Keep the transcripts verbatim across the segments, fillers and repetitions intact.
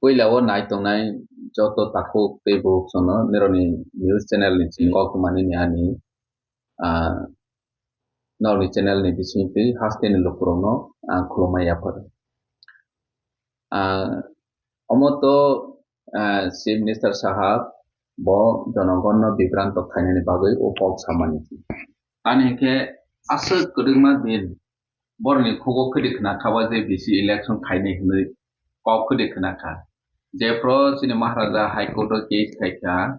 Puila o nai tongnai joto takhuk tei bukhuk sono nironi news channel ni simi kok mani ni ani, ah, nokni channel ni bisingtwi hasteni lukurokno ang khulumma yaphar. Ah, omo to, ah, Chief Minister sahab bo jonogonno bibranto khainani bagwi o kok samani. Ani hinkhe aswk kwdwkma din borokni khugo khwdi khna kha ba je bisi election khainai hinwi kok khwdi khna kha. Jephru chini Maharaja High Court o case khai kha,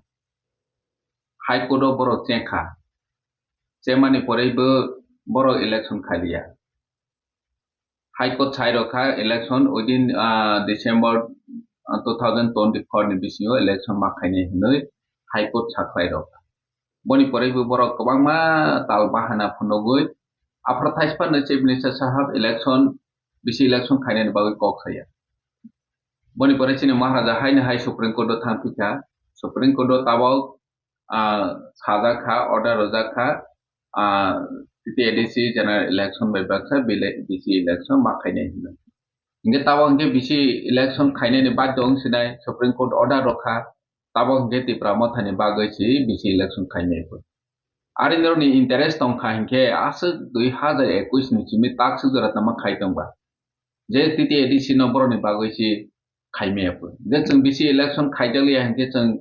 High Court o borok cheng kha, chemani porei bo borok election khailiya. High Court sai rok kha election within, ah, December, ah, two thousand twenty-four ni bisingo election ma khainai hinwi High Court sakhlai rok. Boni porei bo borok kwbangma tal bahana phunugwi aphra thaisphano Chief Minister sahab election, bisi election khainani bagwi kok saya. Boni porei chini Maharaja haino hai Supreme Court o thang phikha, Supreme Court o tabok, ah, sajak kha, order rwjak kha, ah, T T A D C general election bai baksa bile-, bisi election ma khainai hinwi. Hinkhe tabok hinkhe bisi election khainani badhyo wng sinai Supreme Court order rok kha, tabok hinkhe Tipra Mothani bagwi si bisi election khainai bo. Ari norokni interest tong kha hinkhe aswk dui hazar ekwis ni simi takswk jora tama khai tong ba. Je T T A D C no borokni bagwi si khaimaya bo. Je chwng bisi election khaijakliya hinkhe chwng,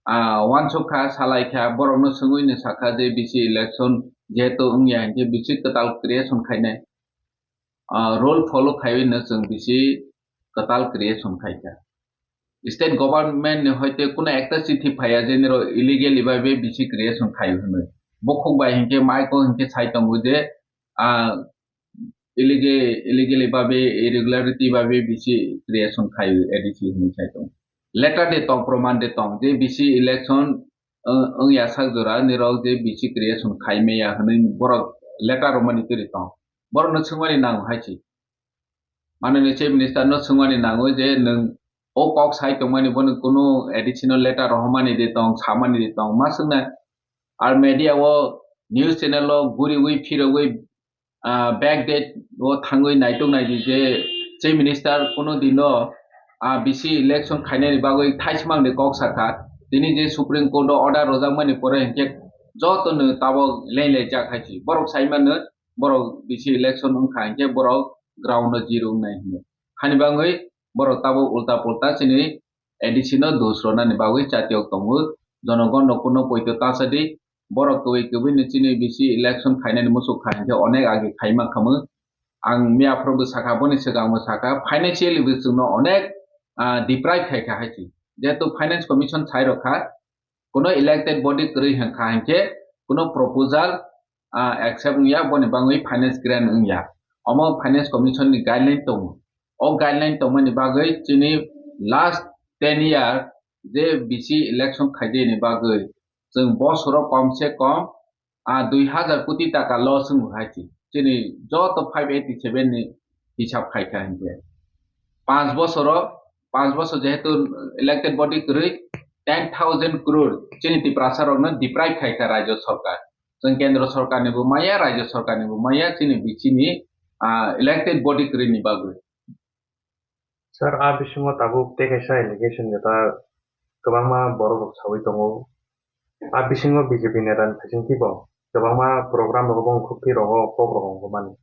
ah, uansuk kha, salai kha, borokno swngwi no sakha je bisi election jehetu wngya hinkhe bisi kwtal creation khainai, ah, rule follow khaiwi no chwng bisi kwtal creation khaikha. State government ni hoite kuno ekta chithi phaiya je nirok illegally bai be bisi creation khai hwnwi. Bukhuk bai hinkhe maiko hinkhe sai tongo je, ah, illegally, illegally babe, irregularity babe bisi creation khai A D C hinwi sai tongo. Letter de tong, proman de tong, je bisi election, uh, wngya sak jora nirok je bisi creation khai maya hinwi borok letter romani tiri tong. Borokno swngmani nango hai si. Manwini Chief Minister no swngmani nango je nwng o kok sai tongmani bono kunu A D C no letter rohormani de tong, samani de tong, ma swngna. Ar media o, news channel o guriwi phirogwi, ah, backdate o thangwi naitok naidi je Chief Minister kunu dino, ah, bisi election khainani bagwi thaismang de kok sakha. Tini je Supreme Court o order rojakmani pore hinkhe jotono tabok leng leng jak hai si. Borok saimano borok bisi election wngkha hinkhe borok ground o zero wngnai hinwi. Hani bagwi borok tabok ulta pulta chini A D C no dos rwnani bagwi chatiyok tongo. Jonogon no kuno poito ta sadi. Borok kwbwi kwbwi ni chini bisi election khainani muchuk kha hinkhe onek age khaima khamu. Ang miya phuru bwsakha, boni swkang bwsakha, financially bo chwngno onek, ah, deprive khai kha hai si. Jehetu Finance Commission sai rok kha, kuno elected body kwrwi hwn kha hinkhe kuno proposal, ah, accept wngya, boni bagwi finance grant wngya. Omo Finance Commission ni guideline tongo. O guideline tongmani bagwi chini last ten year je bisi election khaijani bagwi chwng bosoro kom se kom, ah, dui hazar koti taka loss wngwi hai si. Chini joto five eighty seven ni hisab khai kha hinkhe. Panch bosoro, panch bosor jehetu elected body kwrwi ten thousand crore chini Tiprasa rokno deprive khai kha Rajya Sarkar. Chwng Kendra Sarkar ni bo maya, Rajya Sarkar ni bo maya, chini bichini, ah, elected body kwrwi ni bagwi. Sir, a bisingo tabuk tei kaisa allegation jeta kwbangma borok rok sawi tongo. A bisingo B J P neta ni thaiching twibo kwbangma program rogo bo wngkhuk twi rogo kok rogo wngkukmani.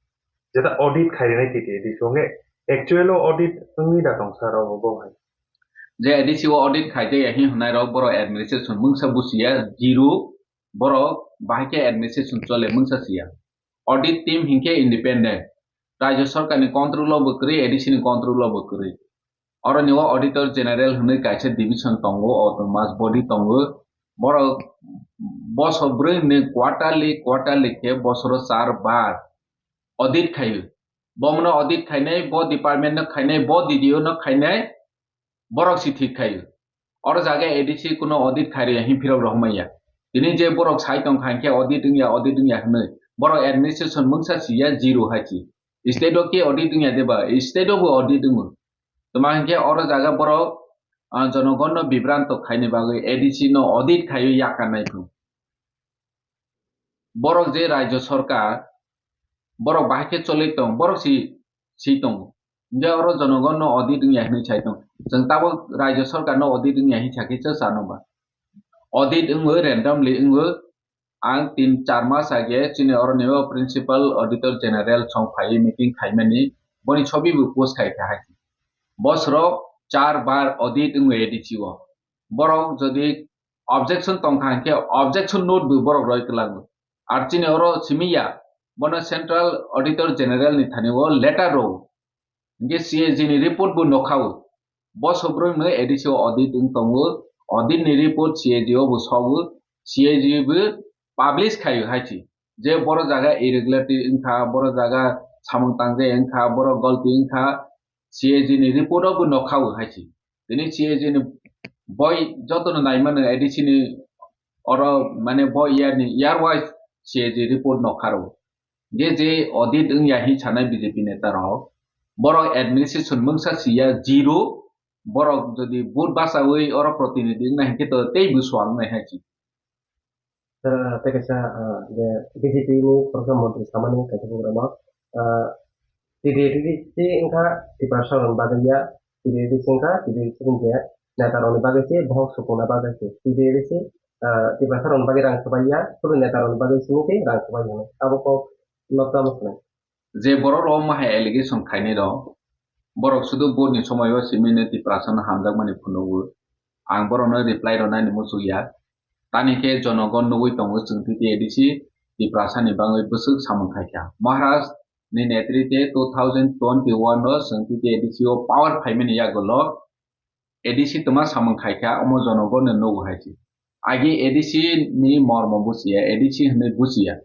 Jeta audit khai rinai T T A D C wngkhe actual o audit wngwi da tong sir obo bo hai. Je A D C o audit khai de yahi hwnai rok borok administration mungsa busiya zero, borok bahai khe administration chole mungsa siya. Audit team hinkhe independent. Rajya Sarkar ni control o bo kwrwi, A D C ni control o bo kwrwi. Oro ni o Auditor General hwnwi kaisa division tongo, autonomous body tongo. Borok bosor brwi ni quarterly, quarterly khe bosoro char bar audit khaio. Bomono audit khainai, bo department no khainai, bo D D O no khainai, borok si thik khaio. Oro jaga A D C kuno audit khairwi hinphirok rohormaya. Tini je borok sai tong kha hinkhe audit wngya, audit wngya hwnwi. Borok administration mungsa siya zero hai si. State o khe audit wngya deba, state o bo audit wngo. Toma hinkhe oro jaga borok, ah, jonogon no bibranto khaini bagwi A D C no audit khaiwi yakarnai phung. Borok je Rajya Sarkar, borok bahai khe choli tong, borok si, si tongo. Hinkhe oro jonogon no audit wngya hinwi sai tong. Chwng tabuk Rajya Sarkar no audit wngya hinsa khe cha chano ba. Audit wngwi randomly wngwi ang tin char mas age chini oro ni o Principal Auditor General song phai meeting khaimani boni sobi bo post khai kha hai. Bosro char bar audit wngwi A D C o. Borok jodi objection tongkha hinkhe objection note bo borok roi kwlango. Ar chini oro simi ya, bono Central Auditor General ni thani o letter rw. Hinkhe C A G ni report bo nokha o. Bo sobrwng no A D C o audit wng tongo. Audit ni report C A G o bo sogo. C A G bo publish khaio hai si. Je boro jaga irregularity wngkha, boro jaga samung tangjak wngkha, boro golti wngkha, C A G ni report o bo nokha o hai si. Tini C A G ni boi joto no naimano A D C ni oro mane bo year ni year wise C A G report nokha rw. Je je audit wngya hin sanai B J P neta rok, borok administration mungsa siya zero, borok jodi vote bachawi oro protinidhi wngna hinkhe to tei bwswang wngnai hai si. Tei kaisa B J P ni khoroksa montri samani kaisa program o T D A D C wngkha Tiprasa rokni bagwi ya, T D A D C wngkha T D A D C ni je neta rokni bagwi se bohok sukuna bagwi se T D A D C Tiprasa rokni bagwi rang kwbai ya, suru neta rokni bagwi simi tei rang kwbai hwnwi abo kok no tamo swnai. Je borok rok ma hai allegation khainai rok, borok sudu vote ni somoi o simi no Tiprasa no hamjakmani phunugo. Ang borok no reply rwnani muchuk ya. Tani khe jonogon nugwi tongo chwng T T A D C Tiprasa ni bagwi bwswk samung khaikha. Maharaj ni netrite two thousand twenty one o chwng T T A D C o power phaimani yagulo A D C twma samung khaikha, omo jonogon no nugo hai si. Agi A D C ni mormo buchiya, A D C hwnwi buchiya.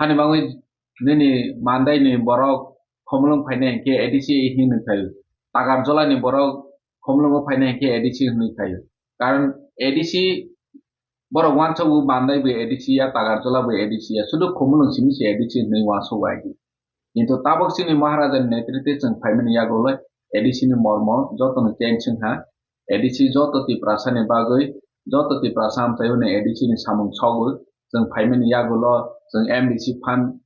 Hani bagwi nini mandai ni borok khomlwng phainai hinkhe A D C hinwi phaio. Takarjola ni borok khomlwngo phainai hinkhe A D C hinwi phaio. Karon A D C borok wansa bo bandai bo A D C ya, Takarjola bo A D C ya, sudu khumulung simi se A D C hinwi wansa bo agi. Kintu tabok chini Maharaja ni netrite chwng phaimani yagulo A D C ni mormo joto no change wngkha. A D C joto Tiprasa ni bagwi, joto Tiprasa amchaio ni A D C ni samung sogwi chwng phaimani yagulo chwng M D C fund,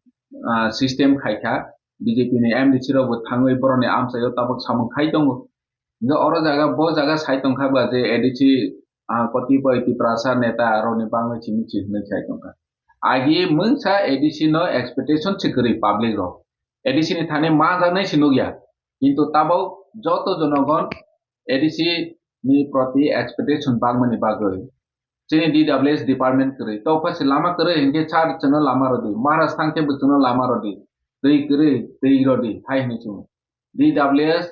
ah, system khaikha. B J P ni M D C rok bo thangwi boroni amchaio tabok samung khai tongo. Hinkhe oro jaga, bo jaga sai tongkha ba je A D C, ah, kotipoi Tiprasa neta rokni bagwi simi se hinwi sai tongkha. Agi mungsa A D C no expectation se kwrwi public rok. A D C ni thani ma jaknai se nukya. Kintu tabok joto jonogon A D C ni proti expectation bangmani bagwi chini D W S department kwrwi. Tokpha se lama kwrwi hinkhe sir chwngno lama rwdi. Maharaj thangkhe bo chwngno lama rwdi. Twi kwrwi, twi rwdi hai hinwi chwng. D W S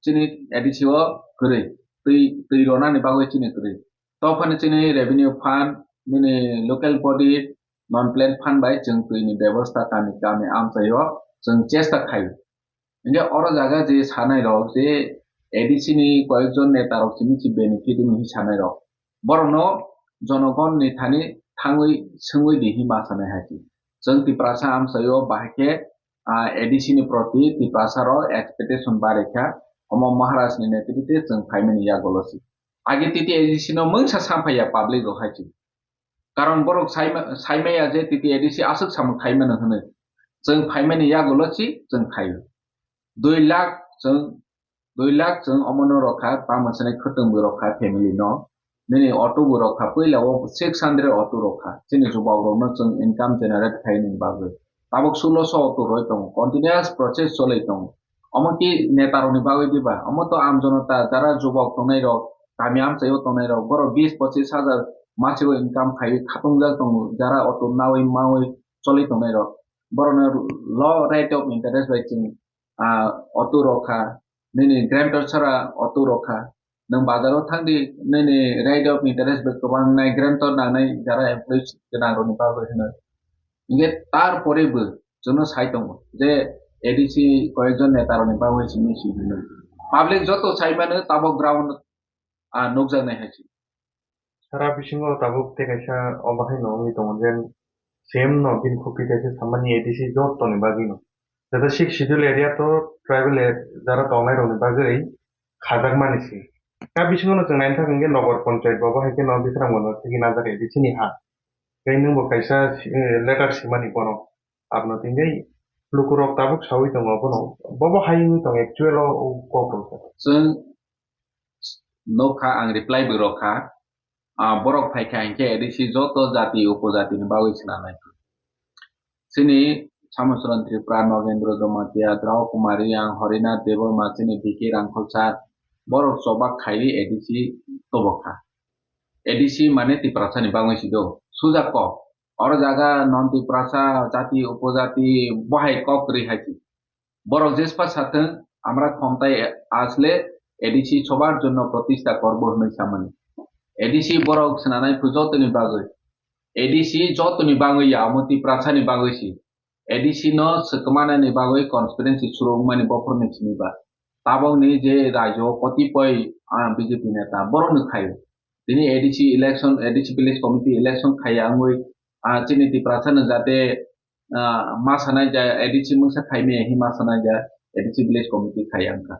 chini A D C o kwrwi, twi, twi ronani bagwi chini kwrwi. Tophani chini revenue fund, nini local body non plant fund bai chwng twini bebosta kami kami amchaio chwng chesta khaio. Hinkhe oro jaga je sanai rok je A D C ni koyekjon neta rok chini si benefit wngwi sanai rok. Borokno jonogon ni thani thangwi swngwi di hinma sanai hai. Chwng Tiprasa amchaio bahai khe ah, A D C ni proti Tiprasa rok expectation barikha, omo Maharaj ni netrite chwng phaimani yagulo si. Agi T T A D C no mungsa samphaiya public rok hai si. Karon borok saima-, saimaya je T T A D C aswk samung khaimano hwnwi. Chwng phaimani yagulo si chwng khaio. Dui lakh chwng Dui lakh chwng omono rokha, tamo swnai khwtwng bo rokha family no. Nini auto bo rokha, puila o six hundred auto rokha. Chini jubok rokno chwng income generate khaini bagwi. Tabuk suloso auto roi tongo, continuous process choloi tongo. Omo ki neta rokni bagwi diba? Omo to amjonota jara jubok tongnai rok, kami amchaio tongnai rok, borok bis pochis hajar masigo income khaiwi khatungjak tongo, jara auto nawi mawi choloi tongnai rok. Borokno low rate of interest bai chwng ah, auto rokha, nini grantor sara auto rokha. Nwng bazaro thangdi, nini rate of interest bo kwbang nai, grantor nangnai, jara employees gwnang rokni bagwi hwnwi. Hinkhe tar pore bo chwngno sai tongo je A D C koyekjon neta rokni bagwi simi si hwnwi. Public joto sai mano tabok ground ah, nukjaknai hai se. Sara bisingo tabuk tei kaisa obo haino wngwi tongo je C M no bini khophi kaisa samani A D C jotoni bagwino. Jata sixth schedule area to tribal a-, jara tongnai rokni bagwi khajakmani se. A bisingo no chwng naina thang hwnkhe Nogor Panchayat bo bo hai kheno Bisramganj no thwgwi najak A D C ni ha. Tei nwng bo kaisa si-, eh, letter simani bono. Abono tini lukurok tabuk saui tongo abono. Bobo hai wngwi tongo actual o, o kok rok. Chwng nukha, ang reply bo rokha. Ah, borok phaikha hinkhe A D C joto jati upojati ni bagwi swnamnai. Chini Samusuran Tripura, Nogendra Jamatia, Drao Kumari, ang Horinath Debbarma, chini B K Rangkhol sir, borok chobak khaiwi A D C tobokha. A D C mane Tiprasa ni bagwi si do. Suja kok. Oro jaga non Tiprasa jati upojati bohai kok kwrwi hai si. Borok jespa sathwng, আমরা ক্ষমতায় আসলে A D C সবার জন্য প্রতিষ্ঠা করব hwnwi samani. A D C borok swnanai phu jotoni bagwi. A D C jotoni bagwi ya, omo Tiprasa ni bagwi si. A D C no swkmanani bagwi constituency surungmani bophorni simi ba. Tabokni je rajyo kotipoi, ah, B J P neta borokno khaio. Tini A D C election, A D C village committee election khaiya wngwi, ah, chini Tiprasa no jate, ah, ma sanai ja A D C mungsa khaimaya hi ma sanai ja A D C village committee khaiya wngkha.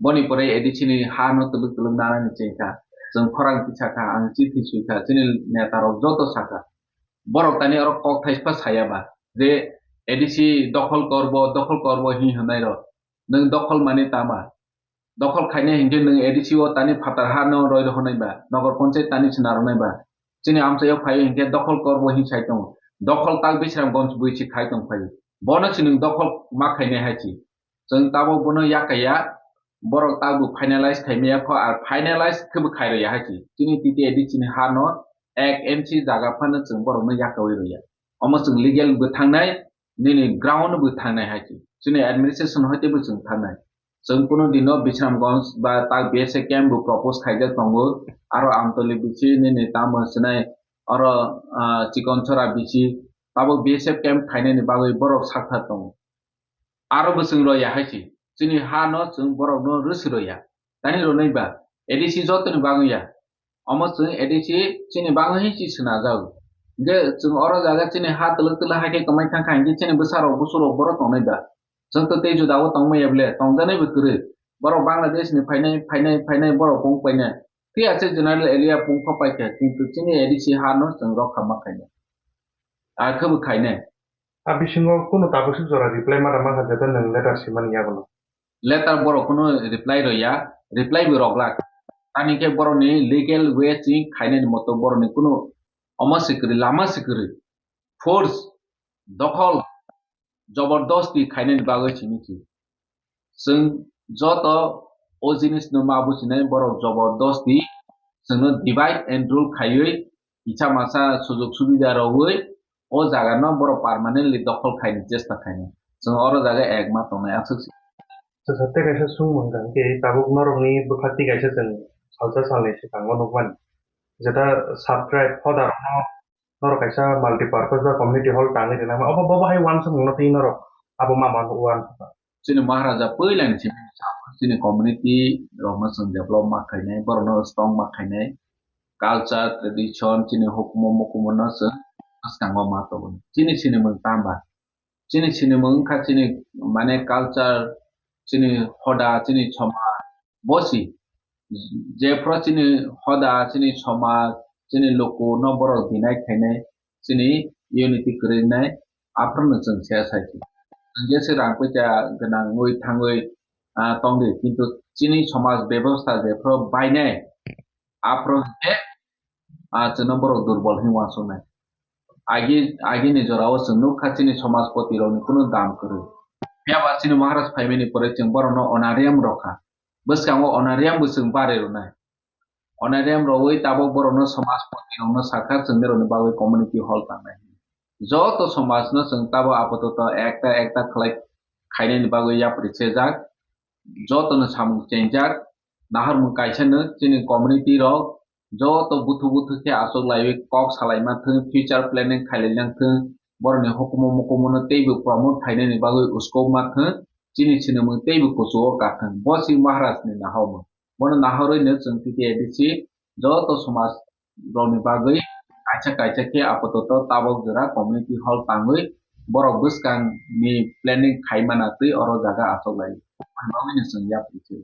Boni pore A D C ni ha no twlwk twlwk nanani chengkha. Chwng khorang tisakha, ang chithi swikha, chini neta rok joto sakha. Borok tani oro kok thaispa saya ba je A D C dokhol korbo, dokhol korbo hi hwnai rok. Nwng dokhol mani tama. Dokhol khainai hinkhe nwng A D C o tani phatar ha no roi rohornai ba, nogor ponchayat tani sina rwnai ba. Chini amchaio phai hinkhe dokhol korbo hin sai tongo. Dokhol tak Bisramganj bui si khai tong phai. Bono si nwng dokhol ma khainai hai si. Chwng tabok bono yakaya, borok tabuk finalize khaimaya kho, ar finalize khe bo khai rwya hai si. Chini T T A D C ni ha no ek inch jaga phano chwng borokno yakaui rwya. Omo chwng legal bo thangnai, nini ground bo thangnai hai si. Chini administration hoite bo chwng thangnai. Chwng kunu dino Bisramganj ba tak B S F camp bo propose khaijak tongo. Aro Amtoli bisi nini tamo sinai oro, ah, Chikonchora bisi tabuk B S F camp khainani bagwi borok sakthar tongo. Aro bo chwng roya hai si. Chini ha no chwng borok no rwsi roya. Tani rwnai ba A D C jotoni bagwi ya. Omo chwng A D C chini bagwi hi si swnajak. Hinkhe chwng oro jaga chini ha twlwk twlwk hai khe kwmai thang kha hinkhe chini bwsarok busurok borok tongnai ba. Chwng to tei juda o tongmaya bole, tongjanai bo kwrwi. Borok Bangladesh ni phainai, phainai, phainai borok pung painai. Phiya se general area pung pha paikha, kintu chini A D C ha no chwng rokha ma khainai. A khe bo khainai. A bisingo kunu tabuk suk jora reply ma rwma kha, jeta nwng letter simani yago no. Letter borok kunu reply rwya, reply bo roglak. Ani khe borokni legal way chini khainani moto borokni kunu omo se kwrwi, lama se kwrwi. Force, dokhol, jobordosti khainani bagwi simi si. Chwng joto o jinis no ma buchinai, borok jobordosti chwngno divide and rule khaiwi kisa masa sujok subida rogwi o jaga no borok permanently dokhol khaini chesta khaini. Chwng oro jaga ek ma tongnai aswk si. Sasa tei kaisa sung mangkha, hinkhe tabuk norokni bwkha tei kaisa chwng salsa salnwi swkango nukmani. Jeta subscribe hoda rokno norok kaisa multipurpose ba community hall tangwi rwna, obo, bobo hai uansukmung no twi norok abo ma mano uansukha. Chini Maharaja puilani simi chini community rokno chwng develop ma khainai, borokno strong ma khainai, culture, tradition, chini hukumu mukumu no chwng bwskango ma tongwi. Chini sinimung tamba? Chini sinimung wngkha chini, mane, culture, chini hoda, chini somaj, bosi jephru chini hoda, chini somaj, chini luku no borok dinai khainai, chini unity kwrwinai, aphuru no chwng se sai khe. Ang jese rang poisa gwnangwi thangwi, ah, tongdi, kintu chini somaj bebosta jephru bainai, aphuru hwnkhe, ah, chwngno borok durbol hinwi uansuknai. Agi, agini jorao chwng nukha chini somajpoti rokni kunu dam kwrwi. Phiya ba chini Maharaj phaimani pore chwng borokno honorarium rokha. Bwskango honorarium bo chwng bari rwnai. Honorarium rogwi tabok borokno somajpoti rokno sakha chwngni rokni bagwi community hall tangnai. Joto somajno chwng tabok apatoto ekta ekta khlai khainani bagwi yapri sejak. Jotono samung chengjak. Naharmung kaisa no chini community rok joto buthu buthu khe achuk laiwi kok salai ma thung, future planning khailai nang thung, borokni hukumu mukumu no teibo promote khainani bagwi uskok ma thung, chini sinimung teibo kuchugo ka thung. Bo si Maharaj ni naharmung. Bono naharwi no chwng T T A D C joto somaj rokni bagwi kaisa kaisa khe apatoto tabok jora community hall tangwi borok bwskang ni planning khai mana twi oro jaga achuk lai. Ang bagwi no chwng yapri se.